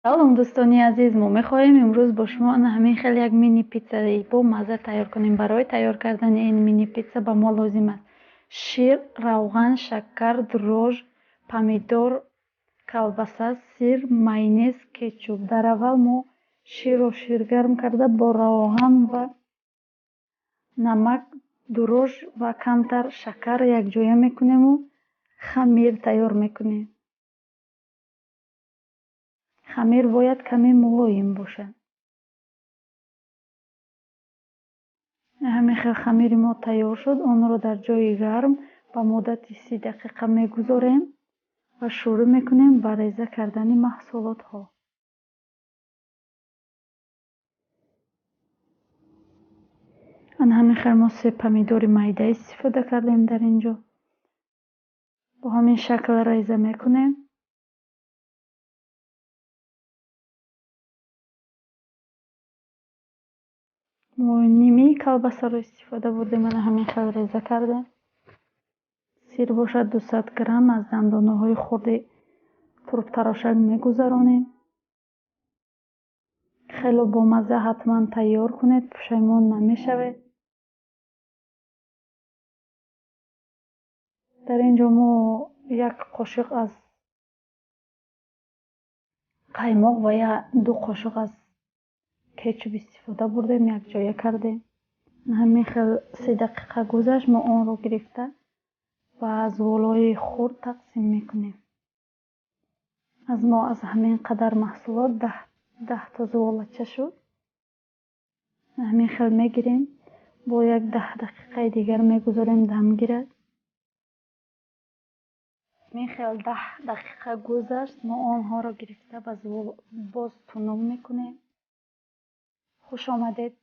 Салом, дӯстони азиз! Мо мехоҳем имрӯз бо шумо ана ҳамин хел як мини питсаи бо мазза тайёр кунем. Барои тайёр кардани ин мини питса ба мо лозим аст шир, равған, шакар, дрожж, помидор, колбаса, сир, майонез, кетчуп. Дар аввал мо ширро ширгарм карда, бо равған ва намак, дрожж ва камтар шакар якҷоя мекунему хамир тайёр мекунем. Хамир бояд каме мулоим бошад. Ҳамин хел хамири мо тайёр шуд. Онро дар ҷои гарм ба муддати 30 дақиқа мегузорем ва шурӯъ мекунем ба реза кардани маҳсулотҳо. Ана ҳамин хел мо се помидори майда истифода кардем дар ин ҷо. Бо ҳамин шакл реза мекунем. Мо нимаи колбасаро истифода бурдем, ана ҳамин хел реза кардем. Сир бошад 200 грамм аз дандонаҳои хурди турбтарошак мегузаронем. Хело бомазза, ҳатман тайёр кунед, пушаймон намешавед. Дар ин ҷо мо як қошиқ аз қаймоқ ва 2 қошиқ аз кетчуп истифода бурдем, якҷоя кардем. Ҳамин хел 3 дақиқа гузашт, мо онро гирифта ва аз болои хурд тақсим мекунем. Аз мо аз ҳамин қадар маҳсулот 10 та зуволача шуд. Ҳамин хел мегирем, бо як 10 дақиқаи дигар мегузорем дам гирад. Ҳамин хел 10 дақиқа гузашт, мо онҳоро гирифта ба боз тунук мекунем. Хуш омадед,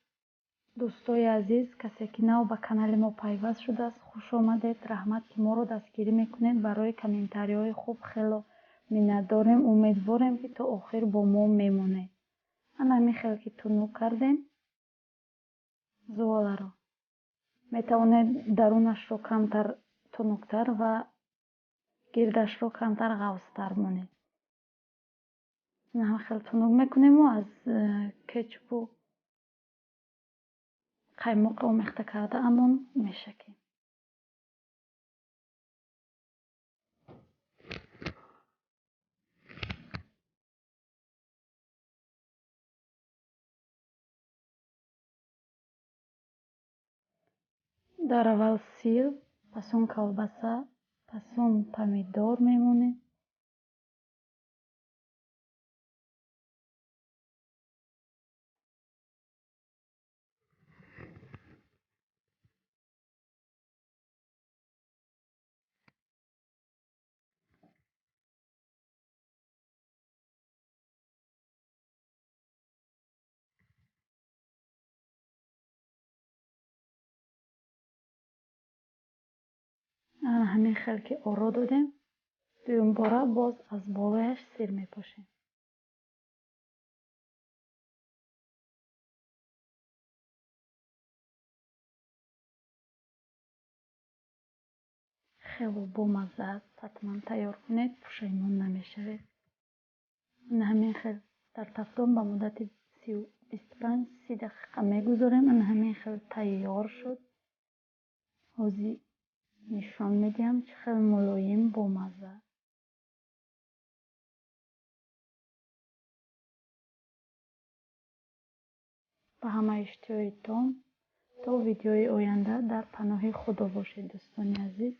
дӯстои азиз, касе ки нав ба канали мо пайваст шудааст, хуш омадед. Раҳмат, ки моро дастгирӣ мекунед. Барои комментариҳои хуб хело миннатдорем. Умедворем, ки то охир бо мо мемонед. Ана ҳамин хел ки тунук кардем зуволаро, метавонед дарунашро камтар тунуктар ва гирдашро камтар ғафзтар монед. Ҳамин хел тунук мекунему аз кетчупу қаймоқ омехта карда амон мешакем. Дар аввал сир, пас он колбаса, пас он помидор мемонем. Ҳамин хел ки оро додем, дуюмбора боз аз болояш сир мепошем. Хело бомазза аст, ҳатман тайёр кунед, пушаймон намешавед. Ҳамин хел дар тафтон ба муддати 25-30 дақиқа мегузорем. Ҳамин хел тайёр шуд. Ҳозир нишон медиҳам, чӣ хел мулоим, бомазза. Ба ҳама иштиҳои том. То видеои оянда дар паноҳи Худо бошед, дӯстони азиз.